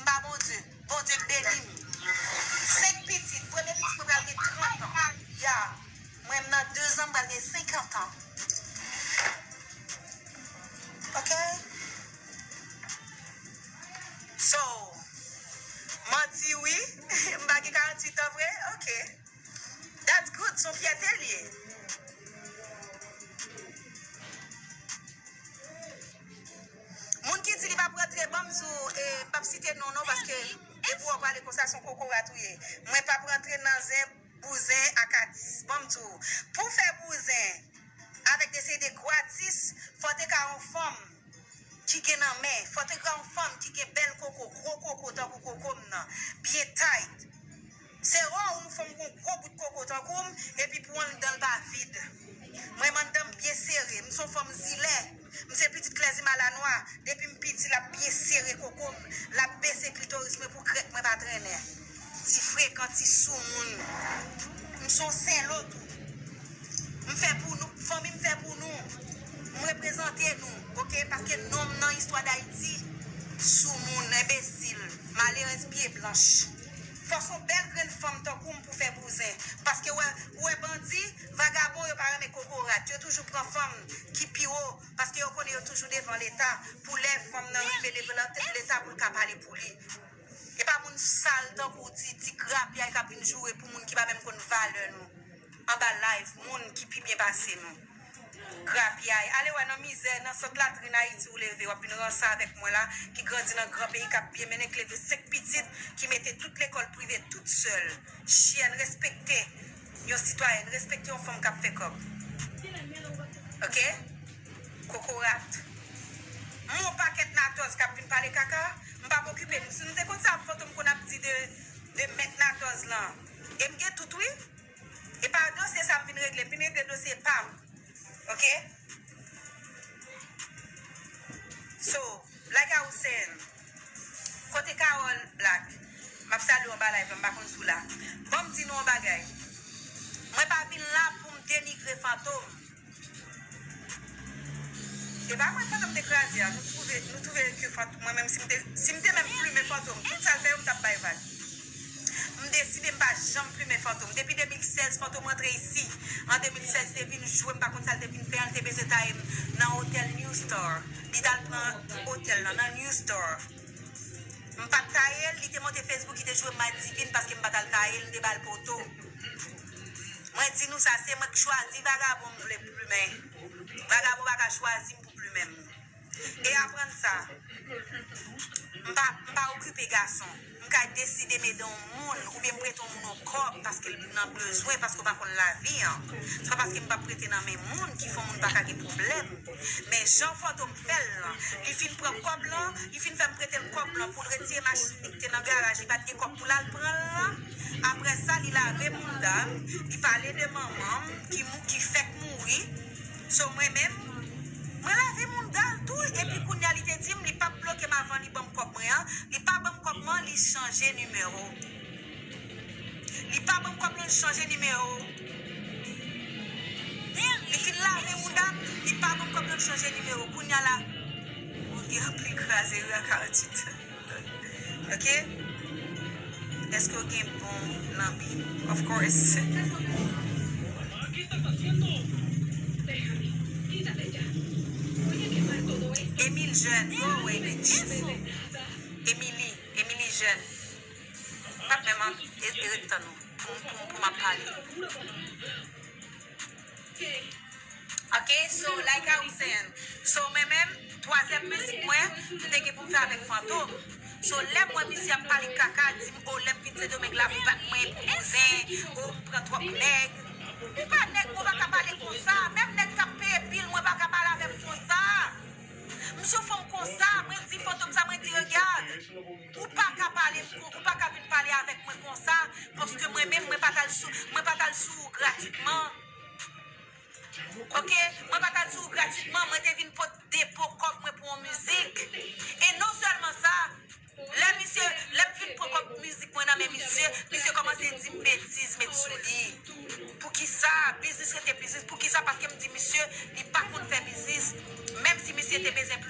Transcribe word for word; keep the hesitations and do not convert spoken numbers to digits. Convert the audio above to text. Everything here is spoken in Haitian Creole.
M pa Bondye. Bondye k beni m. Senk pitit. Premye pitit mwen pral gen trant an. Ya. Mwen, m nan dezan, m pral gen senkant an. Ok? So, manti wi. M pa gen karanntuit an vre? Ok. That's good, se yon fyète l ye. Moun ki di li p ap rantre, ban m di w, e, m p ap site non non, paske depi w ap pale konsa, se yon kokorat ou ye. Mwen p ap rantre nan zen bouzen ak atis. Ban m di w, pou w fè bouzen avèk de seri de gwo atis, fò w te ka yon fanm ki gen nan men, fò w te ka yon fanm ki gen bèl koko, gwo koko tankou koko m nan, byen tight. Se ra yon fanm gon gwo bout koko tankou m, epi pou anndan l pa vid. Mwen, m anndan m byen sere. M se yon fanm zilè. M se pitit Klèzi Malanwa. Depi m piti, l ap byen sere koko m. L ap bese klitoris mwen pou krèk mwen pa trennen. Ti frekan, ti soumoun. M se yon senlo tou. M fè pou nou, fanmi m fè pou nou. M reprezante nou, ok? Paske non m nan istwa Dayiti, soumoun, enbesil, malerèz pye blanch. Fò s on bèl grenn fanm tankou m pou fè bouzen. Paske wè, ou wè bandi, vagabon, yo pa renmen kokorat. Yo toujou pran fanm ki pi wo, paske yo konnen yo toujou devan Leta. Pou lè fanm nan rive devan Leta pou l ka pale pou li. E pa moun sal tankou w, ti, ti grapyay k ap vin joure pou moun ki pa menm konn valè nou. Anba live, moun ki pi byen pase nou. Grapyay. Ale wè nan mizè, nan sant latrin Ayiti ou leve, w ap vin ranse avèk mwen la, ki grandi nan gran peyi, k ap byen mennen, k leve senk pitit, ki mete tout lekòl prive tout sèl. Chyèn, respekte yon sitwayèn, respekte yon fanm k ap fè kòb. Ok? Kokorat. M wè yon pakèt natòz k ap vin pale kaka, m p ap okipe nou. Si nou te konn sa Fantom konn ap di de, de mèt natòz lan, e m gen tout wi. E pa dosye sa m vin regle, m vin regle dosye pa m. Ok? So, like I was saying, kote Carole Black? M ap salye w anba live la, m pa konn si w la. Ban m di nou yon bagay. Mwen pa vin la pou m denigre Fantom. E pa mwen Fantom te kraze a, nou twouve, nou twouve ke Fantom, mwen menm si m te, si m te menm plimen Fantom, tout sa l fè yo, m t ap bay vag. M deside m pa janm plimen Fantom. Depi de mil sèz, Fantom rantre isi. An de mil sèz, te vin jwe, m pa konn sa l te vin fè an, li te bezwen taye m nan otèl New Star. Li t al pran otèl lan nan New Star. M pa t taye l, li te monte Facebook, li te jwe Madivin paske m pa t al taye l, m te ba l poto. Mwen di nou sa, se mwen k chwazi vagabon m vle plimen. Vagabon pa ka chwazi m pou plimen m. E aprann sa, m pa, m pa okipe gason. M ka deside m ede yon moun oubyen m prete yon moun yon kòb paske l nan bezwen, paske w pa konn lavi an. Se pa paske m p ap prete nan men moun ki fè yon moun pa ka gen pwoblèm. Men jan Fantom fè l lan, li fin pran kòb lan, li fin fè m prete l kòb lan pou l retire machin li ki te nan garaj, li pa t gen kòb pou l al pran l lan. Apre sa, li lave mounda m, li pale de manman m ki mou-, ki fèk mouri. So, mwen menm, mwen lave mounda l tou, epi kounye a li te di m li p ap bloke m avan li ban m kòb mwen an, li pa ban m kòb mwen, li chanje nimewo. Li pa ban m kòb lan, li chanje nimewo. Li fin lave mounda m, li pa ban m kòb lan, li chanje nimewo. Kounye a la, ou gen anpil kraze ri a karanntuit. Ok? Èske w gen bon lanbi? Of course. Emile Jeune, oh, Emile. Emily, Emily Jeune. M p ap menm an-, e, e ret tann ou pou, pou, pou m ap pale. Ok, so, like I was saying, so, mwen menm, twazyèm mizik mwen, m te gen pou m fè avèk Fantom. So, lè m wè misye ap pale kaka, di m, o, lè m vin Sendomeng la, ap bat mwen pou bouzen, o, m pran twòp nèg. M pa nèg, mwen pa ka pale konsa. Menm nèg k ap peye bil, mwen pa ka pale avè m konsa. M se yon fanm konsa, mwen di Fantom sa, mwen di, regard, ou pa ka pale m kon-, ou pa ka vin pale avèk mwen konsa, paske mwen menm, mwen pa t al sou, mwen pa t al sou ou gratitman. Ok? Mwen pa t al sou ou gratitman, mwen te vin pot depo kòb mwen pou yon mizik. E non sèlman sa, lè misye, lè m fin pran kòb mizik mwen nan men misye, misye kòmanse di m betiz met sou li. Poukisa? Biznis rete biznis. Poukisa? Paske m di misye, li pa konn fè biznis. Menm si misye te bezwen plis